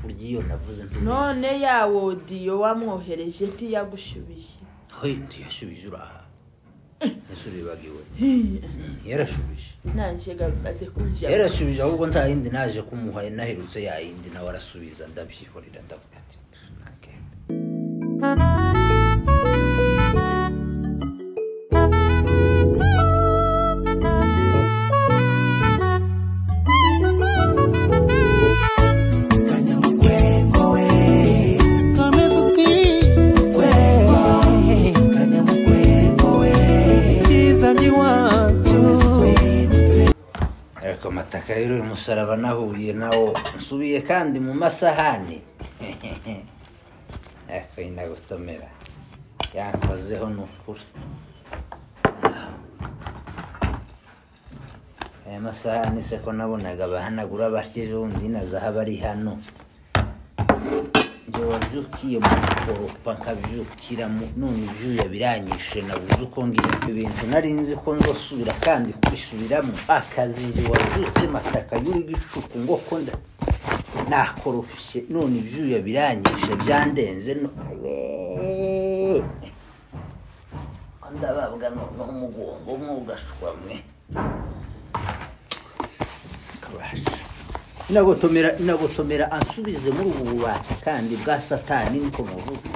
Kurya iyo navuze ntubizi. None ya wodiyo wamwohereje ntiyagushubije? Hey, ntiyashubije uraha. Ese uribagiwe? Yarashubije. Nanje gabimaze kunja. Yarashubije ahubwo nta yindi naje kumuha, naherutse ya yindi nawe arasubiza ndabyihorera ndavuga ati nagenda. Ariko amataka y'uyu musaraba nahuye nawo nsubiye kandi mu masahani. Ariko inagutomera yankozeho nukuri. Aya masahani se ko nabonaga bahanagura batya ejo bundi na zahabu ari hano. Njye wabyukiye mu gukoropa nkabyukira none ibyuya biranyishe nabuze uko ngira. Ibintu nari nzi ko nzosubira kandi kubisubiramo. Akazi njye wabyutse mataka y'ugicuku ngo ko nakorofye none ibyuya biranyishe byandenze no. Ndababwa noneho umugongo mwugashwa mwe. Kabasha. Inagotomera ansubize muri ubu bubata kandi bwa Satani niko muvuga.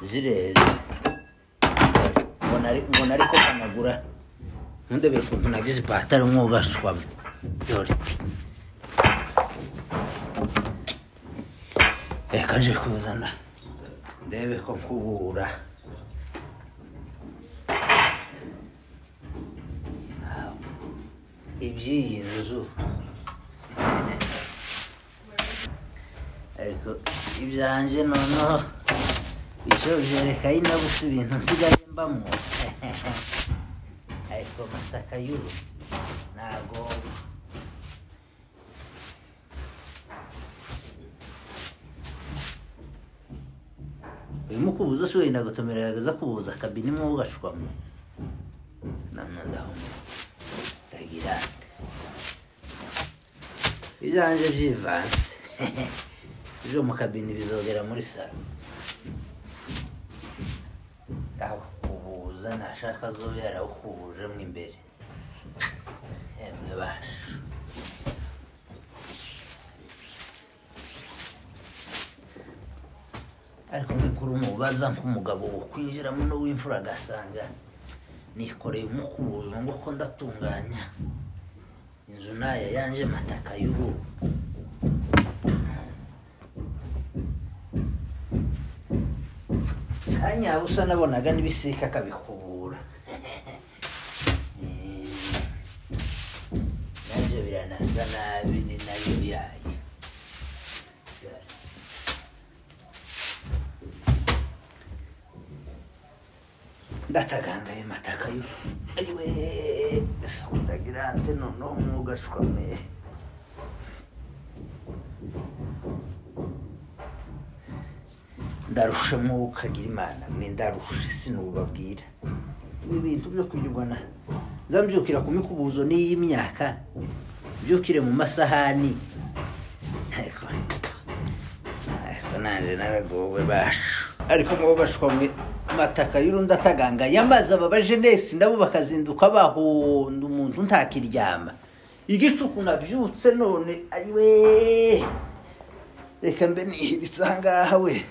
Zireze. Mbona ariko kanagura. Ndebera ukuntu nagize ipataro mwugashwa. Dore. Reka nje kuzana. Ndebe ko nkubura. Iby'iyi nzu ariko ibyanje noneho icyo byereka inabusa ibintu nsigaye mbamo. Ariko masaka y'uru ntago uyu mukubuzo si wenda gutomerera kubuza kabini mwo ugashwamo namwe ndagira ibyanje byivanze ibyo mu kabini bizogera muri salo. Ndakubuza nashaka zobe yarawukubuje mo imbere. Emwe basha. Ariko nkikuru mubaza nk'umugabo wo kwinjiramo no w'imfura agasanga nikoreye umukubuzo ngo ko ndatunganya inzu naya yanje mataka y'uru. Kanya usa nabonaga n'ibisika akabikubura. Nabyo biranasa nabi ni nayo yayo. Ndatagangaye mataka y'uru. Ayiwe, ndagira ante noneho mwugashwa mwe. Ndarusha mwuka agira Imana mwe ndarusha sinubabwira. Ibi bintu byo kwirirwana nzambyukira ku mikubuzo n'iyi myaka mbyukire mu masahani. Ariko nanje naragowe basha. Ariko mwugashwa mwe mataka y'urunda ataganga yamaze aba bajenesi nabo bakazinduka bahonda umuntu ntakiryama. Igicuku nabyutse none ayiwe reka mbe nihiritse ahangaha we.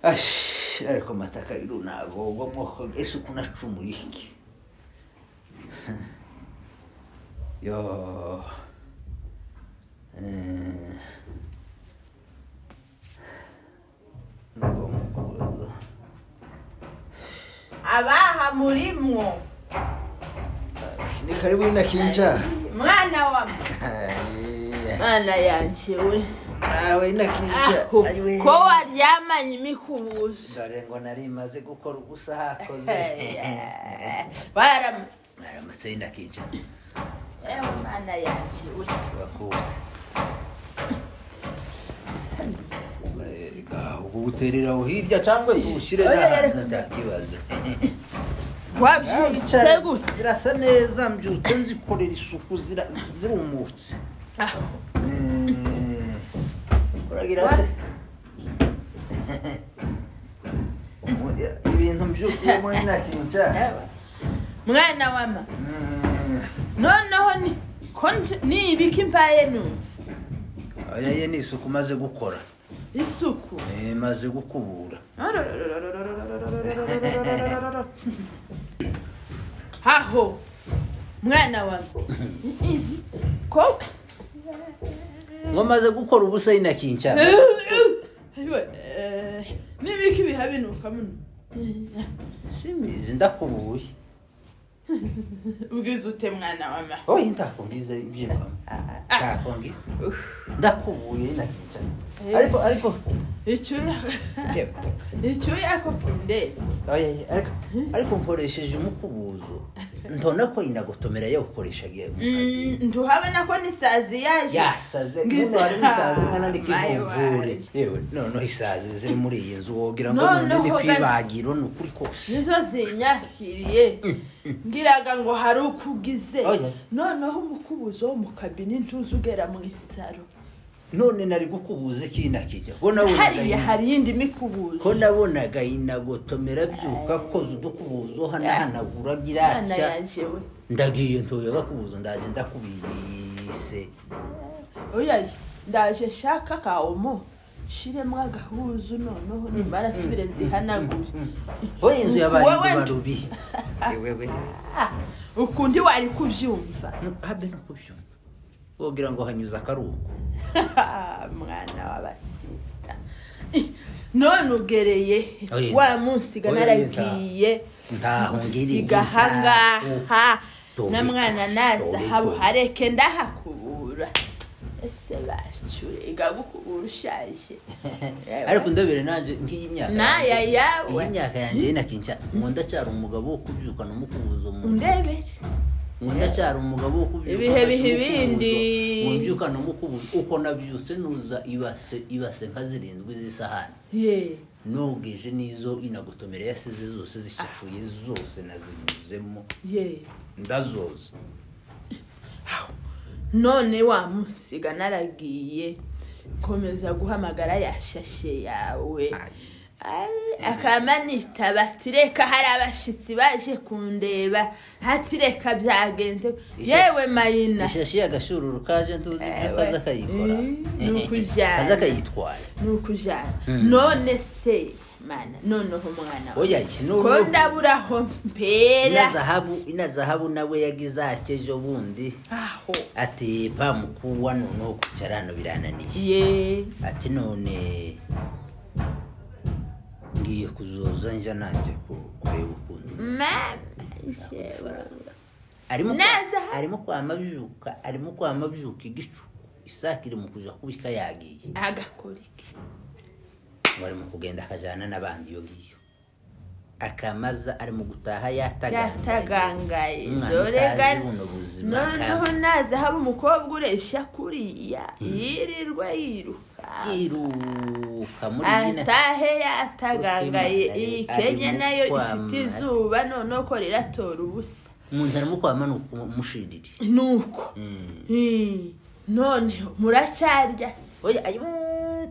Ash, ariko mataka y'urunagogwa moko ese ukunacumuye iki? Yo. Abaha murimwo. Ni karibu inakinja. Mwana wa mwana yanje we. Nawe inakinja. Ayiwe. Ko waryamanye imikubuzo. Dore ngo nari maze gukora ubusa hakoze. Baramutse inakinja. Ewe mwana yanje we. Bakuta. Uguterera aho hirya cyangwa tuwushyire n'ahantu nta kibazo. Wabyutse gute? Zirasa neza, mbyutse nzikorera isuku, zirumutse. Uragira se ibintu mbyukuye muri nakinca mwana wama. Noneho ni ibiki mbaye numva? Oya, ni isuku maze gukora. Isuku? Maze gukubura. Haho mwana wama, ko ngo maze gukora ubusa inakinca. Nibiki bihabinuka muno? Simizi, ndakubuye. Ubwiza ute mwana wama? Oya, ndakungiza ibyimba. Ndakungiza. Ndakubuye inakinca. Ariko icyuya ko kindetse. Oya, ariko nkoresheje umukubuzo. Ntona ko inagotomera yo gukoresha giye. Ntuhabona ko nisazi yaje. Yasaze. Ngize hari nisazi nkana ndikivumvure. Yewe noneho isazi ziri muri iyi nzu wogira ngo none ni kwibagiro nukuri kose. Nizo zinyakiriye. Ngiraga ngo hari ukugize. Noneho umukubuzo wo mu kabini ntuzugera mu isaro. None nari gukubuza iki nakijya. Ko nabonaga hari yindi mikubuzo. Ko nabonaga inagotomera byuka koza udukubuzo hanahanagura giracya. Ndagiye ntoye gakubuzo ndaje ndakubise. Oya, ndaje shaka kaomo shiremwa agahuzu noneho nimara subire nzihanagure. Oya, inzu yabaye barubi. Wewe ukundi wari kubyumva. Habe no kubyumva. Wogira ngo hanyuza akaruko. Mwana w'abasita. None ugereye wa munsi naragiye ntahongiriye ahangaha na mwana naza habuhareke ndahakubura. Ese bacure gukubura ushaje. Ariko ndabere nanje ngiyi myaka naya yawe. Iyi myaka yanje inakinca ngo ndacyari umugabo wo kubyukana umukubuzo mu ndebere. Ndacyari umugabo wo kubyuka ibihe bihibindi mubyukana umukubuzo uko nabyutse nuza ibase nka zirindwi z'isahani. Ye nogeje nizo inagotomera yasize zose zishafuye zose nazinyuzemo. Ye ndazoza. None wa musiga naragiye nkomeza guhamagara yashashe yawe. Akamanita batireka hari abashitsi baje kundeba hatireka byagenze. Yewe mayina ishashi agashururu kaje ntuzi ibyo kaza kayikora nukujana kaza kayitwara nukujana. None se mana noneho mwana oya ko ndaburaho mpera ina zahabu nawe yagize atyejo bundi aho ati pamukuwa noneho kucarano birananiye. Ye ati none ngiye kuzoza nja nanje kureba ukuntu arimo kwama byuka igicu isakire mu kuja kubika yagiye agakora iki bari mu kugenda akajana n'abandi iyo ngiyo akamaza ari mu gutaha yatagangaye dore noneho naza haba umukobwa ureshya kuriya yirirwa yiruka muri nyina atahe yatagangaye. Iyi Kenya nayo ifite izuba noneho ko riratora ubusa umuntu arimo kwamanuka umushiriri nuko none muracyarya. Oya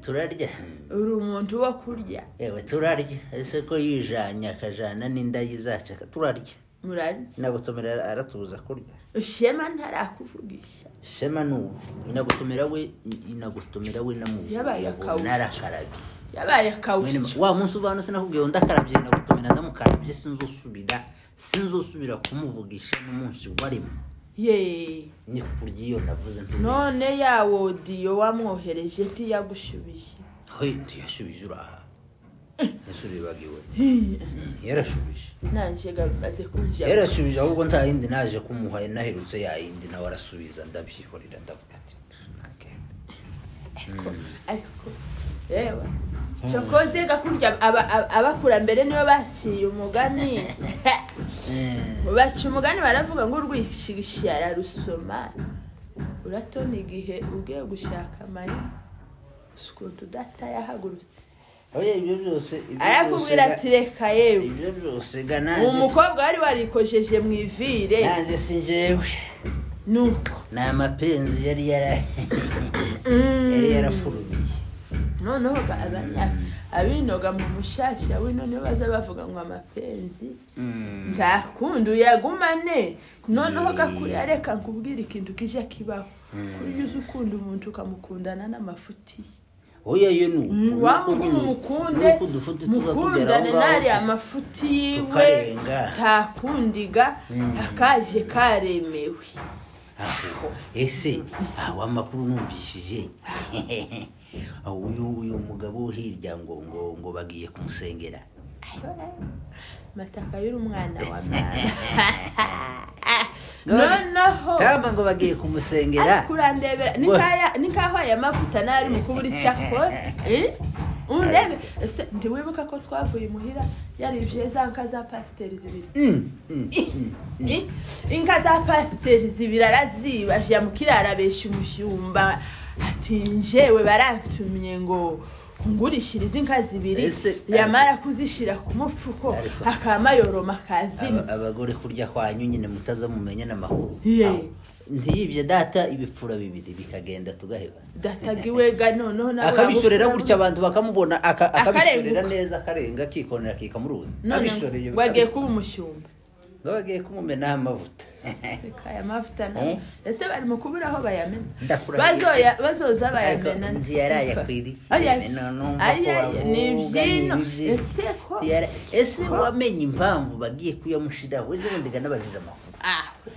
turarya. Uri umuntu wo kurya. Yewe turarya. Ese ko yijanya akajana n'inda yizaca turarya. Murarya. Inagotomera aratubuza kurya. Shema ntarakuvugisha. Shema nubu inagotomera we namuvuye. Narakarabye. Yabaye akawuca. Wa munsi uvana sinakubwiye ndakarabye inagotomera ndamukarabye sinzosubira kumuvugisha n'umunsi warimo. Ye ni kurya iyo navuze ntubizi. None ya wodiyo wamwohereje ntiyagushubije. Hoye ntiyashubije uraha. Yasubibagiwe. Yarashubije. Nanje gabaze kunja. Yarashubije ahubwo nta yindi naje kumuha naherutse ya yindi nawe arasubiza ndabyihorera ndavuga ati nagenda. Ariko yewe cyokoze gakurya abakurambere nibo baciye umugani. Baciye umugani baravuga ngo urwishigishiye ararusoma. Uratona igihe ugiye gushaka amari ukuntu data yahagurutse. Oya, ibyo byose, ibyo Arakubwira byose ati reka yewe. Ibyo byose ga nanjye Umukobwa wari warikojeje mu ivire. Nanjye si njyewe. Nuko Ni amapenzi yari yarafurumiye. Noneho abinoga mu mushasha wino niyo baza bavuga ngo amapenzi. Ntakunda uyagumane. Noneho gakuriya, reka nkubwire ikintu kija kibaho. Kurya uzi ukunda umuntu ukamukundana n'amafuti ye. Oya, yo ni uku. Wamuguma umukunde, Nuko udufuti tuza tugera aho mukundane ngaho nari amafuti yiwe. Tukarenga. Takundiga akaje karemewe. Aho, ese aho amakuru numvishije, aho uyu mugabo hirya ngo bagiye kumusengera? Mataka y'umwana wa mama, noneho Kamba ngo bagiye kumusengera. Ariko urandebera nikaho aya mavuta nari mu kubura icyo akora. Eh? Undebe ese, ntiwibuka ko twavuye imuhira yaribye za nka za pasiteri zibiri? Eh, inka za pasiteri zibiri araziba, aja mu kiraro abesha umushumba ati njewe barantumye ngo ngurishirize inka zibiri. Yamara kuzishira ku mufuko, akama yoroma akazina. Abagore kurya kwanyu nyine mutaza mumenya n'amakuru. Ye. Aho, ntiyibye data ibipfura bibiri bikagenda tugaheba? Datagiwega noneho nawe Akabishorera waba gutya, abantu bakamubona, akabishorera Akarenguka. neza, akarenga, akikonera, akikamuruzi. None Abishoreye. ngo agiye kuba umushumba. Ngo bagiye kumumenaho amavuta. Reka aya mavuta nayo. Eh? Ese bari mu kubura aho bayamena? Ndakurahiye. Bazoza bayamena. Ariko ntiyarayakwiriye. Aya, Numva ko aya, ni bavuga, ibyino. ni ibyino. Ese ko Ese wamenye impamvu bagiye kuyamushiraho? Ejo bundi ganabajije amakuru. Aho.